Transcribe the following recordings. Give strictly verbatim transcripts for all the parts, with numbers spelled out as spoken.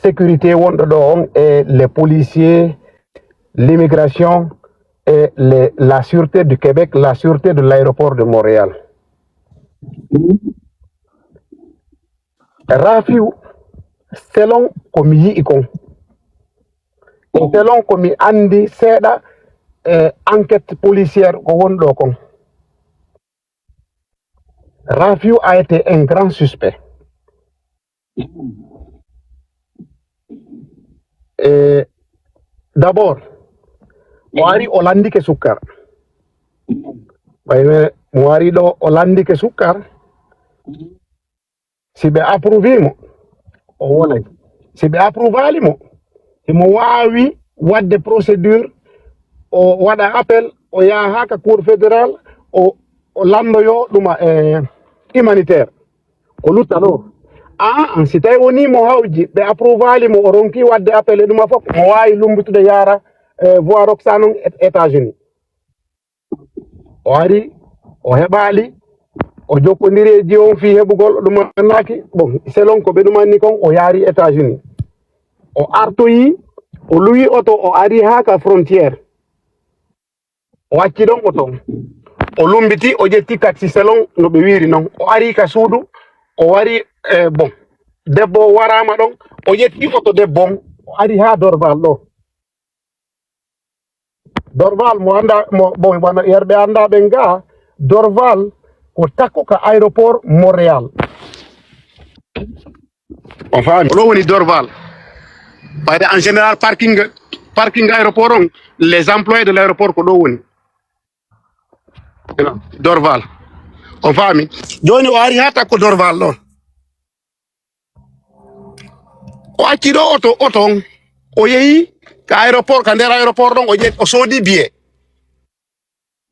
sécurité wonɗo ɗo on e les policiers, l'immigration et les, la sûreté du Québec, la sûreté de l'aéroport de Montréal. Rafiu, selon ko mi yi'i kon, e selon ko mi andi seeɗa, e enquête policière ko wonɗo kon, Rafiu a été un grand suspect. E d'abord, o ari o landike sukkar. Ɓay me mo ari ɗo o landike sukkar. Si ɓe approuve mo, o wonay. Si ɓe approuve ali mo, himo waawi wadde procédure, o waɗa appel, o yaha haa ka cour fédéral, o, o landoyo ɗuma e humanitaire. O lutta ɗo. An, an, si tawi woni mo hawji, ɓe approuve ali mo, o ronki wadde appel e ɗuma fof, mo waawi lumbutude yaara, eh, voie Roxane on, Et-, États-Unis. O ari, o heɓaali, o jokkondiri e jiwon fii heɓugol ɗum annaaki. Bon, selon ko ɓe ɗum anni kon, o yaari États-Unis. O artoyi, o luwi oto, o ari haa ka frontière. O acci ɗon oto. O lumbiti, o ƴetti taxi selon no ɓe wiiri non. O ari ka suudu, o wari, eh, bon. Debbo o waraama ɗon, o ƴetti oto debbo on, o ari haa Dorval ɗo. Dorval mo annda, mo, bon, wano yerɓe annda ɓen ga, Dorval ko takko ka aéroport Montréal. On faami? Ko ɗo woni Dorval. Ɓayde en général parking, parking aéroport on, les employés de l'aéroport ko ɗo woni. Dorval. On faami? Jooni o ari haa takko Dorval ɗo. O acci ɗo oto, oto on. O yehi ka aéroport, ka nder aéroport ɗon, o ƴetti, o soodi billet.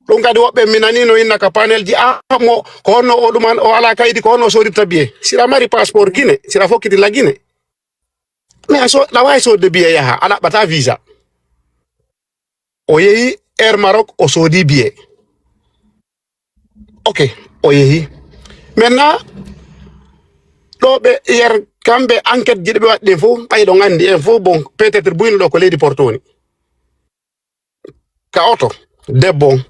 Ɗum kadi woɓɓe mi nani no inna ka panel ji, ah, mo, ko honno o ɗuman, o alaa kaydi, ko honno o soodita billet? Sira mari passeport Guinée, sira fokkiti la Guinée. Mais a so-, a waawi soodde billet yaha, a ɗaɓɓata visa. O yehi Air Maroc, o soodi billet. Ok, o yehi. Maintenant, ɗo ɓe yer, kamɓe enquête ji ɗi ɓe waɗi ɗin fof, ɓay ɗon anndi en fof, bon, peut-être buyno ɗo ko leydi Porto woni. Ka oto, debbo on.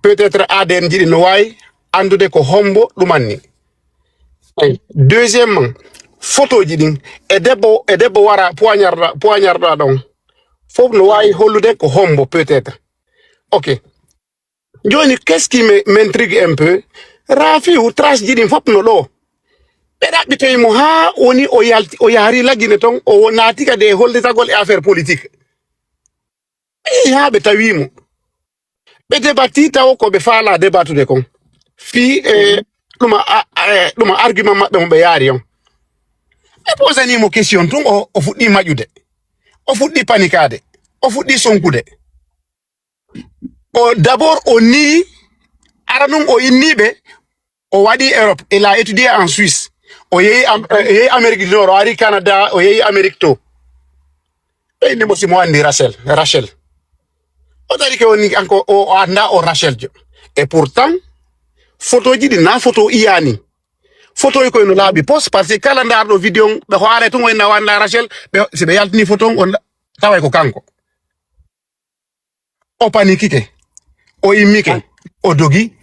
Peut-être A D N ji ɗi no waawi anndude ko hombo ɗumanni. Eyi. Deuxièmement, photo ji ɗin, e debbo, e debbo wara poignarda, poignarda ɗon. Fof no waawi hollude ko hombo, peut-être. Ok. Jooni, qu'est-ce qui me, m'intrigue un peu? Rafiu, trace ji ɗin fof no ɗo. Ɓe ɗaɓɓitoyi mo haa woni o yalti, o yahri la Guinée ton, o naati kadi e hollitagol e affaire politique. Ɓe yehi haa ɓe tawi mo. Ɓe debati taw ko ɓe faala debatude kon. Fii, eh, ɗuma, a, a, eh, ɗuma argument maɓɓe mo ɓe yaari on. Ɓe posani mo question tun, o, o fuɗɗi maƴude. O fuɗɗi panikaade. O fuɗɗi sonkude. O, d'abord, o nii, ara ɗum o innii ɓe, o waɗi Europe, il a étudié en Suisse. O yehi Am-, o yehi Amérique du Nord, o ari Canada, o yehi Amérique to. Ɓe inni mo si mo anndi Rachel, Rachel. O dari ke woni kanko, o, o annda o Rachel jo. Et pourtant, photo ji ɗi na photo iyani. Photo yi koy no laaɓi pos, parce que kala ndaarɗo vidéo on, ɓe hoare tun o inna o annda Rachel, ɓe, si ɓe yaltini photo on, on taway ko kanko. O panikike, o immike, o dogi.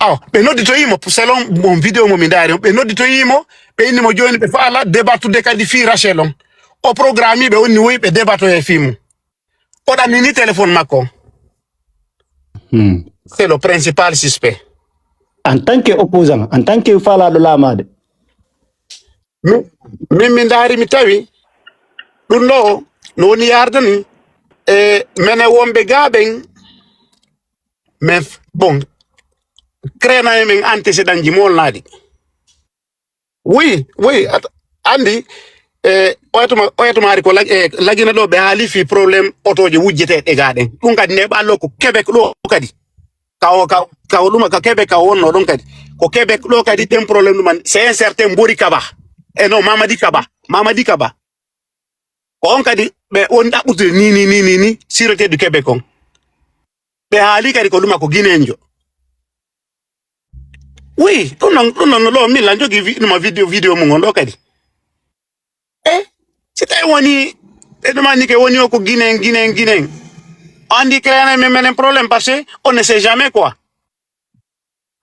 Awa, ɓe nodditoyii mo, selon mon vidéo mo mi ndaari on, ɓe nodditoyii mo, ɓe inni mo jooni ɓe faala debatude kadi fii Rachel on. O programme ɓe onni woyi ɓe debatoye fii mum. O ɗannini téléphone makko. Hmm. C'est le principal suspect. En tant que opposant, en tant que faalaaɗo laamaade. Min, min mi ndaari mi tawi ɗum ɗo no woni yaarde ni e menen wonɓe gaa ɓen, mais bon, créana e men antécédent ji molnaaɗi. Oui, oui, at-, anndi, e, oya tuma, oya tumaari ko lag-, e, Lagine ɗo ɓe haali fii problème otooje wujjeteeɗe gaa ɗen. Ɗum kadi neeɓa ɗo ko Québec ɗo kadi. Ka o, ka, ka o ɗuma ka Québec ka o wonno ɗon kadi. Ko Québec ɗo kadi ɗen problème ɗuman. C'est un certain Mbori Kaba. E non, Mamadi Kaba. Mamadi Kaba. Ko on kadi ɓe woni ɗaɓɓutude ni, ni, ni, ni, ni, sûreté du Québec on. Ɓe haali kadi ko ɗuma ko Guinéenjo. Oui, ɗum non, ɗum non, ɗo min lan jogi vi-, ɗuma vidéo, vidéo mum on ɗo kadi. woni, e ɗum anndi ke woni o ko Guinéen, Guinéen, Guinéen. Anndi créé na men menen problème parce que on ne sait jamais quoi.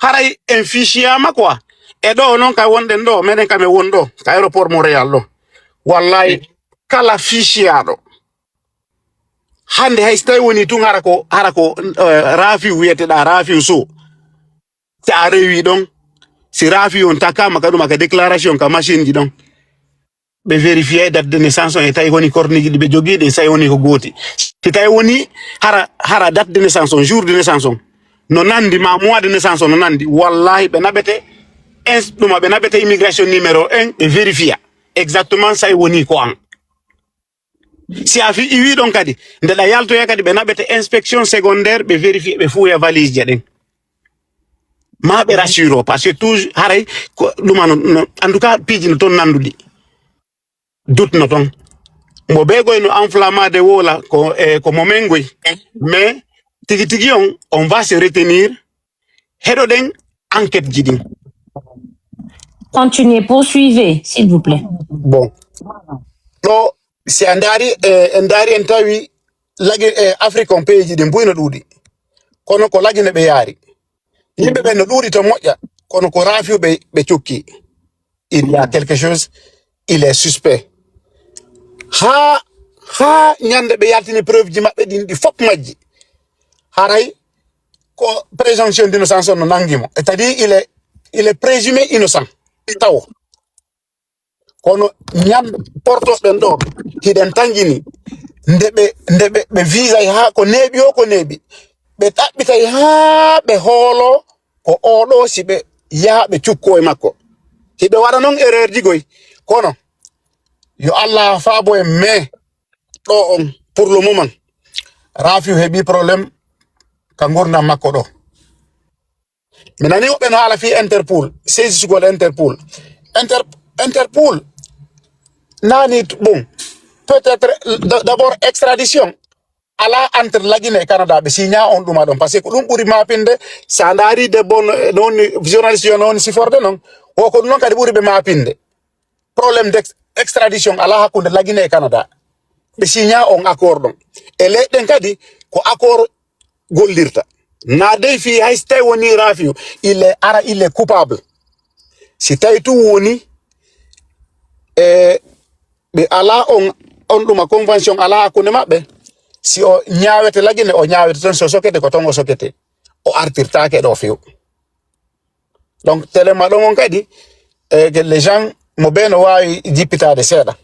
Haray en fichiama quoi. E ɗo noon ka wonɗen ɗo, meɗen kam e won ɗo, ka aéroport Montréal ɗo. Wallahi, kala fichiaɗo. Hannde hay so tawi woni tun hara ko, hara ko, eh, Rafiu wiyeteɗa, Rafiu Sow. Si a rewi ɗon, si Rafiu on takama ka ɗum, ka déclaration, ka machine ji ɗon. Ɓe vérifié date de naissance on, e tawi woni korniji ɗi ɓe jogii ɗin, so tawi woni ko gooti. Si tawi woni hara, hara date de naissance on, jour de naissance on, no nandi, ma mois de naissance on no nandi, wallahi ɓe naɓete ins-, ɗuma ɓe naɓete immigration numéro un, ɓe vérifié exactement so tawi woni ko an. Si a fi-, iwi ɗon kadi, nde ɗa yaltoya kadi, ɓe naɓete inspection secondaire, ɓe vérifié, ɓe fuuya valise je ɗen. Ma ɓe rassuro, parce que toujours, haray, ko ɗuma no, no, en tout cas, piiji no toon nanduɗi. Doute no toon. Mo ɓe goy no enflammade wola ko, eh, ko momen goy. Mais, tigi tigi on, on va se retenir. Heɗoɗen enquête ji ɗin. Continuez, poursuivez, s'il vous plaît. Bon. Ɗo, si a ndaari, eh, en ndaari en tawi lagi, eh, Afrique on peeji ɗin buy no ɗuuɗi. Kono ko lagi ne ɓe yaari. Yimɓe ɓen no ɗuuɗi to moƴƴa. Kono ko Rafiu ɓe, ɓe cukki. Il y a quelque chose, il est suspect. Ha, ha ñande ɓe yaltini preuve ji maɓɓe ɗin ɗi fof majji. Haray ko présomption d'innocence on no nangi mo. C'est-à-dire, il est, il est présumé innocent. Taw. Kono ñande portoɓe ɗo, hiɗen tanƴini. Nde ɓe, nde ɓe, ɓe visay ha ko neeɓi o, ko neeɓi. Ɓe ɗaɓɓitay ha ɓe hoolo ko oɗo si ɓe yaha ɓe cukko e makko. Hiɓe waɗa non erreur ji goy. Kono, yo Allah faabo en, mais ɗo on, pour le moment, Rafiu heɓi problème ka ngurdam makko ɗo. Mi nani woɓɓe no haala fii Interpol, saisissugol Interpol. Inter-, Interpol, nani t-, bon, peut-être, d-, d'abord, extradition, ala entre Lagine e Canada, ɓe signa on ɗuma ɗon. Parce que ko ɗum ɓuri mapinde, sa ndaari debbo no, no woni journaliste yo no woni siforde non, o ko ɗum non kadi ɓuri ɓe mapinde. Problème d'ex-, extradition ala hakkunde Lagine e Canada. Ɓe signa on accord ɗon. E leyɗen kadi, ko accord gollirta. Na dey fii hay so tawi woni Rafiu, il est, ara, il est coupable. Si tawi tun woni, e, ɓe ala on, on ɗuma convention ala hakkunde maɓɓe, si o ñaawete Lagine, o ñaawete ton, so sokete, ko ton o sokete. O artirtaake ɗo few. Donc, télé ma ɗon on kadi, e, que les gens, mo ɓe no waawi jippitaade seeɗa.